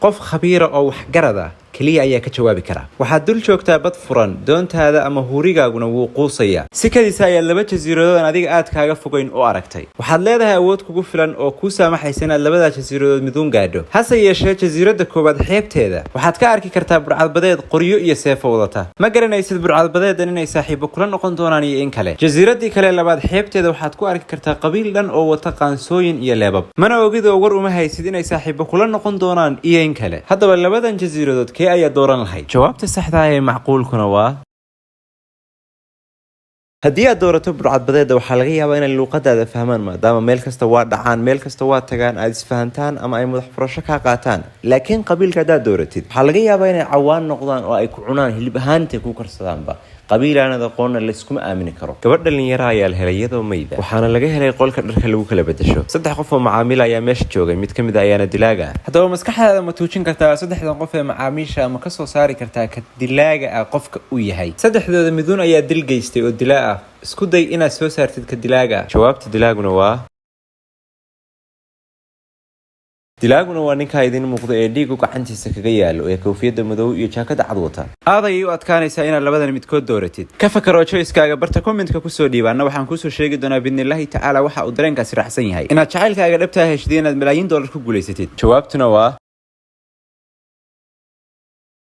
Qof khabiira oo waxgarada keliya ayaa ka jawaabi kara. Waxaad dul joogtaa bad furan, doontaada ama huurigaaguna wuu quusayaa. Si kadisa ayaad laba jasiiradood aan adiga aad kaaga fogayn u aragtay. Waxaad leedahay awood kugu filan oo kuu saamaxaysa inaad labadaa jasiiradood miduun gaadho. Hase yeeshee, jasiiradda koowaad xeebteeda waxaad ka arki kartaa burcadbadeed qoryo iyo seefo wadata. Ma garanaysid burcadbadeedan inay saaxiibo kula noqon doonaan iyo in kale. Jasiiraddii kale labaad xeebteeda waxaad ku arki kartaa qabiil dhan oo wata qaansooyin iyo leebab. Mana ogid oo war uma haysid inay saaxiibo kula noqon doonaan iyo in kale. Haddaba, labadan jasiiradood kee ayaa dooran lahayd? Jawaabta saxda ah ee macquulkuna waa: haddii aad doorato burcadbadeedda, waxaa laga yaabaa inay luuqadaada fahmaan, maadaama meel kasta waa dhacaan, meel kasta waa tagaan, aad isfahantaan ama ay madax furasho kaa qaataan. Laakiin qabiilka haddaad dooratid, waxaa laga yaabaa inay cawaan noqdaan oo ay ku cunaan hilib ahaan intay ku karsadaanba. Qabiil aanad aqoonna layskuma aamini karo. Gabadh dhalinyara ayaa la helay iyadoo mayda, waxaana laga helay qolka dharka lagu kala bedesho. Saddex qof oo macaamiil ayaa meesha joogay, mid ka mid a ayaana dilaaga ah. Haddaba, maskaxdaada ma tuujin kartaa saddexdan qof ee macaamiisha ma kasoo saari kartaa ka dilaaga ah qofka uu yahay? Saddexdooda miduun ayaa dil geystay oo dilaa ah. Isku day inaad soo saartid ka dilaaga ah. Jawaabta dilaaguna waa ninkaa idin muuqda ee dhiigu gacantiisa kaga yaalo ee koofiyadda madow iyo jaakada cad wata. Aad ayay u adkaanaysaa inaad labadan midkood dooratid. Ka fakaroo choice-kaaga barta commentka kusoo dhiibaana. Waxaan kuusoo sheegi doonaa, biidnillaahi tacaala, waxa uu dareenkaasi raacsan yahay: inaad jacaylkaaga dhabtaa heshid, inaad malaayiin dollar ku guulaysatid. Jawaabtuna waa: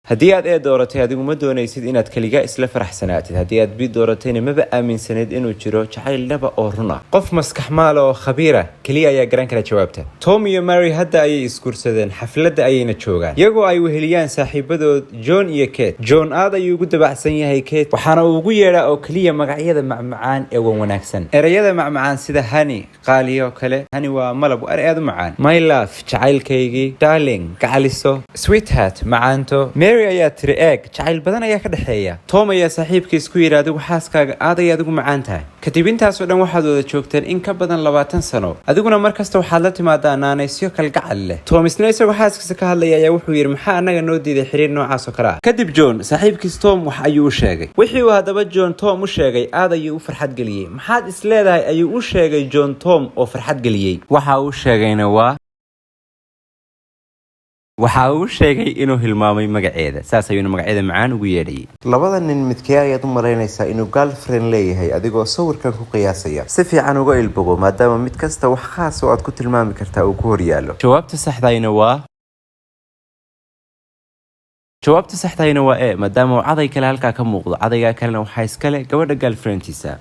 haddii aad A dooratay, adigu ma doonaysid inaad keliga isla faraxsanaatid. Haddii aad B dooratayna, maba aaminsaneed inuu jiro jacayl dhaba oo run ah. Qof maskax maala oo khabiira keliya ayaa garan kara jawaabta. Tom iyo Mary hadda ayay isguursadeen, xafladda ayayna joogaan, iyagoo ay weheliyaan saaxiibadood John iyo Kate. John aad ayuu ugu dabacsan yahay Kate, waxaana uu ugu yeedhaa oo keliya magacyada macmacaan ee wan wanaagsan, erayada macmacaan sida honey, qaaliyo kale. Honey waa malab, waa erey aad u macaan. My love, jacaylkaygii. Darling, gacaliso. Sweetheart, macaanto. Mary ayaa tiri, "Eeg, jacayl badan ayaa ka dhexeeya." Tom ayaa saaxiibkiis ku yidhi, "Adigu xaaskaaga aad ay adigu macaan tahay. Kadib intaasoo dhan waxaad wada joogteen in ka badan 20 sano, adiguna mar kasta waxaad la timaadaa naanaysyo kalgacal leh." Tom isna isagoo xaaskiisa ka hadlaya ayaa wuxuu yidhi, "Maxaa annaga noo diiday xiriir noocaas oo kale ah?" Kadib John saaxiibkiis Tom wax ayuu u sheegay. Wixii uu haddaba John Tom u sheegay aad ayuu u farxad geliyey. Maxaad is leedahay ayuu u sheegay John Tom oo farxad geliyey? Waxa uu sheegayna waa: waxa uu sheegay inuu hilmaamay magaceeda, saas ayuuna magacyada macaan ugu yeedhayay. Labada nin midkee ayaad u malaynaysaa inuu girlfriend leeyahay, adigoo sawirkan ku qiyaasaya? Si fiican uga ilbogo, maadaama mid kasta wax khaas oo aad ku tilmaami kartaa uu ku horyaalo. Jawaabta saxdayna waa A, maadaama uu caday kale halkaa ka muuqdo. Cadaygaa kalena waxaa iskale gabadha girlfriendtiisa.